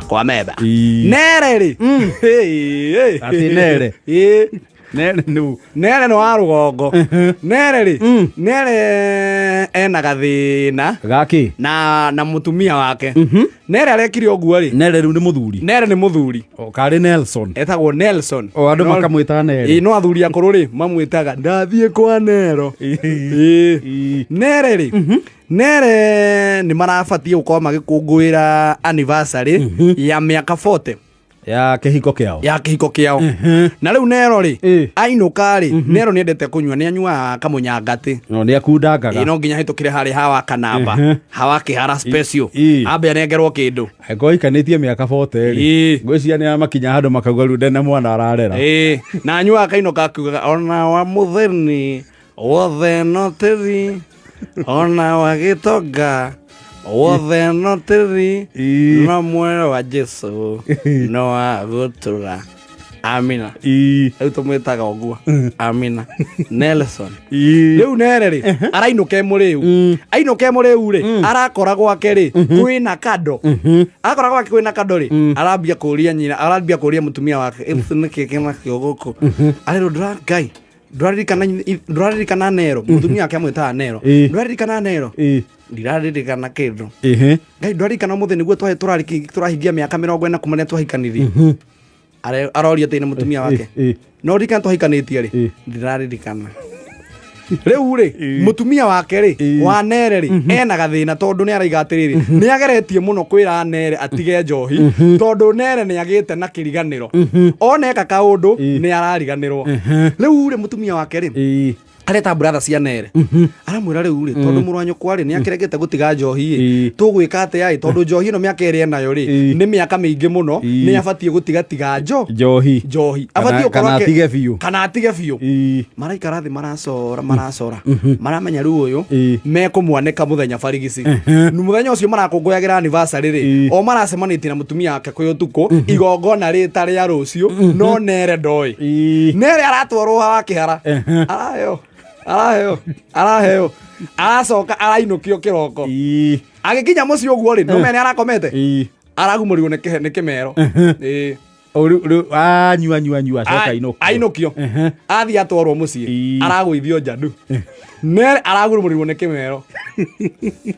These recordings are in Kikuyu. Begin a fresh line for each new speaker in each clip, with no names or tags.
Kwa memba.
Ii.
Nere rĩ. Hey, hey.
Atĩ nere.
Ĩĩ.
Nere nũ?
Nere nĩ wa rũgongo. Nere rĩ, nere ena gathĩna
Gakĩ?
na mũtumia wake. Nere arekire ũguo rĩ.
Nere rĩu nĩ mũthuri.
Nere nĩ mũthuri.
O, karĩ Nelson.
Etagwo Nelson.
O andũ makamwĩta Nere.
Ĩĩ, no athuri akũrũ rĩ mamwĩtaga ndathiĩ kwa Nero. Ĩĩ.
Ĩĩ.
Nere rĩ, nere nĩ marabatiĩ gũkorwo magĩkũngũĩra anniversary ya mĩaka 40
Ya kĩhiko kĩao.
Ya kĩhiko kĩao. Na rĩu Nero rĩ, ainũka rĩ, Nero nĩ endete kũnyua, nĩ anyuaga kamũnyangatĩ.
No nĩ akundangaga.
Ĩĩ, no nginya hĩtũkĩre harĩ hawa kanamba, hawa kĩhara special, ambe anengerwo kĩndũ.
Angĩkorwo aikanĩtie mĩaka 40 rĩ, ngwĩciria nĩ amakinya handũ makauga rĩu ndena mwana ararera.
Ĩĩ, na anyuaga kainũka akiugaga ona wa mũthĩni wothe no tĩri, ona wa gĩtonga wothe no tĩri, no muoyo wa Jesu no wa gũtũra. Amina. Rĩu tũmwĩtaga ũguo Amina Nelson. Rĩu nere rĩ, arainũka e mũrĩu. Ainũka e mũrĩu rĩ, arakora gwake rĩ kwĩna kando. Akora gwake kwĩna kando rĩ, arambia kũria nyina, arambia kũria mũtumia wake, "Ĩĩ, nĩkĩ kĩnakĩo gũkũ?" Arerwo, "Ndũra Ngai, ndũraririkana, ndũraririkana Nero?" Mũtumia wake amwĩtaga Nero. "Ndũraririkana Nero?" "Ndiraririkana kĩndũ." "Ngai, ndũraririkana ũmũthĩ nĩguo tũrahingia mĩaka 40 kuma rĩrĩa twahikanirie?" Aroria atĩ nĩ mũtumia wake. "No ririkana twahikanĩtie rĩ?" "Ndiraririkana." Rĩu rĩ, mũtumia wake rĩ, wa Nere rĩ, ena gathĩna tondũ nĩ araiga atĩrĩrĩ, nĩ ageretie mũno kwĩra Nere atige njohi, tondũ Nere nĩ agĩte na kĩriganĩro. Ona eka kaũndũ nĩ arariganĩrwo. Rĩu rĩ, mũtumia wake rĩ, areta brother cia Nere, aramwĩra, "Rĩu rĩ, tondũ mũrũ wa nyũkwa rĩ nĩ akĩregete gũtiga njohi rĩ, tũgwĩka atĩa ĩ? Tondũ njohi ĩno mĩaka ĩrĩa enayo rĩ, nĩ mĩaka mĩingĩ mũno, nĩ abatiĩ gũtiga tiga
njohi.
Njohi.
Kana-
Abatiĩ gũkorwo
kana atige biũ.
Kana atige biũ. Maraikara thĩ, maracora, maracora, maramenya rĩu ũyũ mekũmwanĩka mũthenya barigici. Mũthenya ũcio marakũngũyagĩra anniversary rĩ, o maracemanĩtie na mũtumia wake kwĩ ũtukũ, igongona rĩta rĩa rũciũ, no Nere ndoĩ. Nere aratwarwo hawa kĩhara, araheo, araheo, araheo, aracoka arainũkio kĩroko. Agĩkinya mũciĩ ũguo rĩ, no mene arakomete, aragumũrirwo nĩ kĩmero. Ĩĩ.
O, rĩu anyua nyua nyua acoka ainũkio.
Ainũkio, athiĩ atwarwo mũciĩ, aragũithio njandu. Nere aragurumũrirwo nĩ kĩmero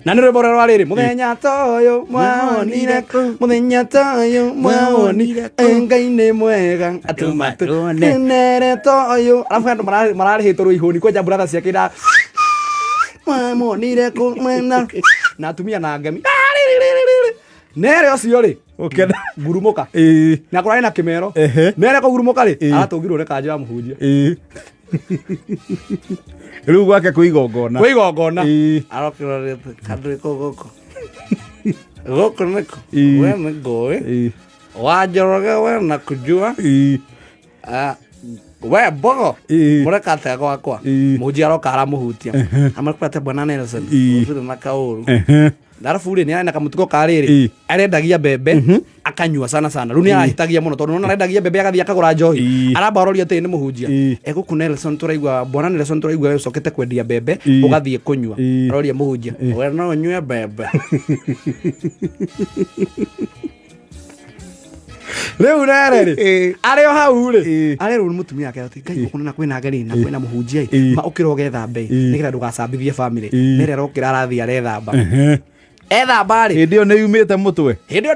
na nĩ rwĩmbo rũrĩa rwa rĩrĩ, "Mũthenya toyũ mwawonire kũ, mũthenya toyũ mwawonire kũ, Ngai nĩ mwega atũma
tuone."
Nere toyũ, arabu andũ mararĩhĩtwo rũihũni kwenja brother ciake ira mwamonire kũ mwena na atumia na ngemi. Nere ũcio rĩ,
Ũkena.
ngurumũka na kũrarĩ na kĩmero. Nere kũgurumũka rĩ, aratũngirwo nĩ kanjũ ya mũhunjia.
Rĩu gwake kwĩ igongona.
Kwĩ igongona. Arokĩra kandũ kũ gũkũ, gũkũ nĩkũ? We nĩ ngũĩ wa Njoroge, we na kujua. Ah, we mbogo, mũreka atĩa gwakwa? Mũhunjia aroka aramũhutia, amũreka bwana Nelson, gũtirĩ na kaũru. Arabu rĩ, nĩ arĩ na kamũtugo ka rĩrĩ, arendagia mbembe akanyua sana sana. Rĩu nĩ arahĩtagia mũno tondũ nona arendagia mbembe agathiĩ akagũra njohi. Aramba aroria atĩrĩ, "Nĩ mũhunjia egũkũ Nelson tũraigua, bwana Nelson tũraigua we ũcokete kwendia mbembe ũgathiĩ kũnyua?" Aroria mũhunjia, "We no ũnyue mbembe?" Rĩu rere rĩ, arĩ o hau rĩ, arerwo nĩ mũtumia wake atĩ, "Ngai, gũkũ na kwĩna ageni na kwĩna mũhunjia ĩ, ma ũkĩra ũgethambe ĩ, nĩgetha ndũgacambithie family." Nere arokĩra, arathiĩ arethamba. Ethamba rĩ,
Hĩndĩ ĩyo nĩ yumĩte mũtwe.
Hĩndĩ ĩyo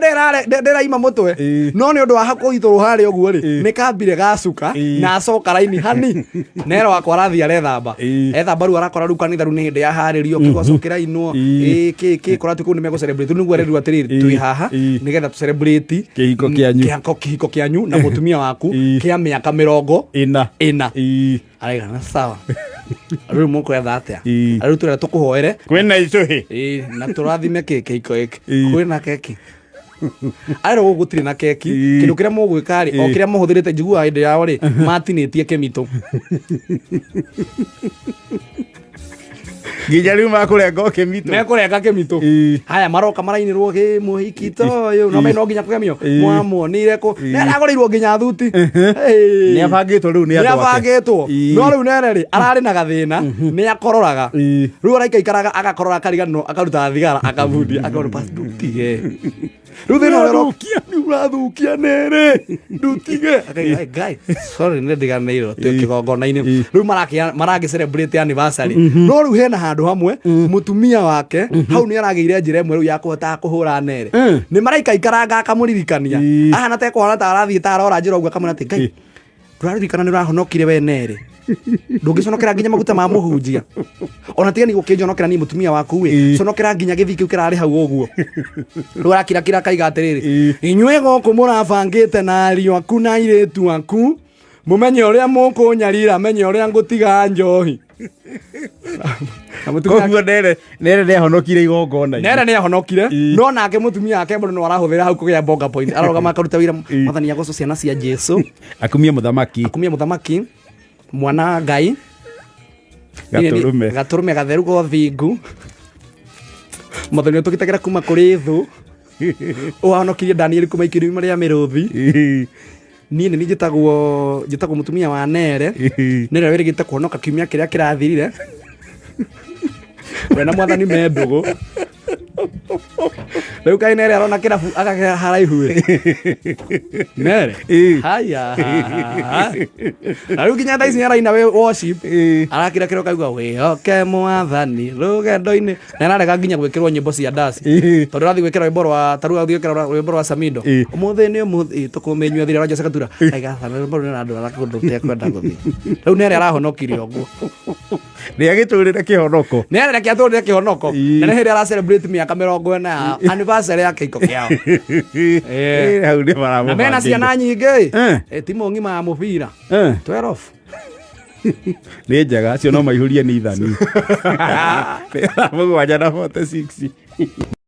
ndĩraima mũtwe, no nĩ ũndũ wa kũhithũrwo harĩa ũguo rĩ, nĩ kambire gacuka na acoka raini hani. Nero wakwa arathiĩ arethamba. Ethamba rĩu arakora rĩu kanitha rĩu nĩ hĩndĩ yaharĩrio, kĩgoco kĩrainwo, ĩĩ, kĩ kĩ kora kũu nĩ megũ celebrate. Rĩu nĩguo arerirwo atĩrĩrĩ, "Twĩ haha nĩgetha tũ celebrate
Kĩhiko kĩanyu.
Kĩhiko kĩanyu na mũtumia waku kĩa mĩaka mĩrongo
ĩna."
Ĩna. Araigana sawa, rĩu mũkwetha atĩa? Rĩu tũrĩa tũkũhoere.
Kwĩna icũhĩ.
Ĩĩ, na tũrathime kĩ kĩhiko gĩkĩ. Kwĩna keki? Arä gå gũtirĩ na keki. Kĩndũ kĩrĩa mũgwĩka rĩ, o kĩrĩa mũhũthĩrĩte, njiguaga hĩndĩ yao rĩ matinĩtie kĩmitũ.
Nginya rĩu makũrenga o kĩmitũ.
Mekũrenga kĩmitũ. Haya, maroka marainĩrwo gĩ mũhiki toyũ no no nginya kũgemio mwamuonire kũ. Nĩ aragũrĩirwo nginya thuti. Hey.
Nĩ abangĩtwo rĩu nĩ
nĩ
andũ ake.
Abangĩtwo. No rĩu nere rĩ, ararĩ na gathĩna, nĩ akororaga. Rĩu araikaikaraga agakorora, akariganĩrwo, akaruta thigara, akabundia, akona, "Basi ndũtige." Rĩu thĩna ũrĩa
Ũrathũkia,
nĩ ũrathũkia nere ndutige. Akauga, "Hey, guy, sorry nĩ ndiganĩirwo twĩ kĩgongona-inĩ." Rĩu maragĩ celebrate anniversary, no rĩu hena handũ hamwe mũtumia wake hau nĩ aragĩire njĩra ĩmwe rĩu ya kũhotaga kũhũra nere. Nĩ maraikaikaranga akamũririkania. Ahana ta ekũhana ta arathiĩ ta arora njĩra ũguo, akamwĩra atĩ, "Ngai, ndũraririkana nĩ ũrahonokire we nere? Ndũngĩconokera nginya maguta ma mũhunjia? Ona tiga ni gũkĩnjonokera niĩ mũtumia waku ĩ, conokera nginya gĩthii kĩu kĩrarĩ hau ũguo." Rĩu arakirakira akaiga atĩrĩrĩ, "Inyuĩ gũkũ mũrabangĩte na ariũ aku na airĩtu aku, mũmenye ũrĩa mũkũnyarira, menye ũrĩa ngũtiga njohi." Na mũtumia
Koguo nere nĩahonokire igongona.
Nere nĩ ahonokire. No nake mũtumia wake bado no arahũthĩra hau kũgĩa bonga point, ararũgama akaruta wĩra, "Mwathani agocwo, ciana cia Jesu."
Akumie mũthamaki.
Akumia mũthamaki, mwana wa Ngai.
Gatũrũme.
Gatũrũme gatheru gothingu, mwathani ũtũgitagĩra kuma kũrĩ thũ, ũhonokirie Danieli kuma ikĩrima rĩa mĩrũthi. Niĩ nĩ niĩ njĩtagwo mũtumia wa nere. Nere wĩrĩgĩte kũhonoka kiumia kĩrĩa kĩrathirire, we na mwathani me ndũgũ. Rĩu kaĩ nere arona kĩrabu agakĩra haraihu ĩ nere. Haya, na rĩu nginya thaa ici nĩaraina wĩ worship. Arakira kĩro kaigua wĩhoke mwathani rũgendo-inĩ, na ararega nginya gwĩkĩrwo nyĩmbo cia ndaci, tondũ arathiĩ gwĩkĩra rwĩmbo rwa ta rĩu arathiĩ gwĩkĩra rwĩmbo rwa Samido, "Ũmũthĩ nĩ ũmũthĩ tũkũmĩnyua thira," Roger Gatura aiga rwĩmbo rũrĩa randwara kũndũ tekwenda gũthiĩ. Rĩu nere arahonokirie ũguo.
Nĩagĩtũrĩre kĩhonoko.
Nere reke atũrĩre kĩhonoko. Na nĩ hĩndĩ ara celebrate mĩaka 40 ya anniversary ya kĩhiko kĩao.
Hau nĩ
Na mena ciana nyingĩ. Timu ng'ima ya mũbira 12.
Nĩ njega acio no maihũrie nĩ ithani 7 na 46.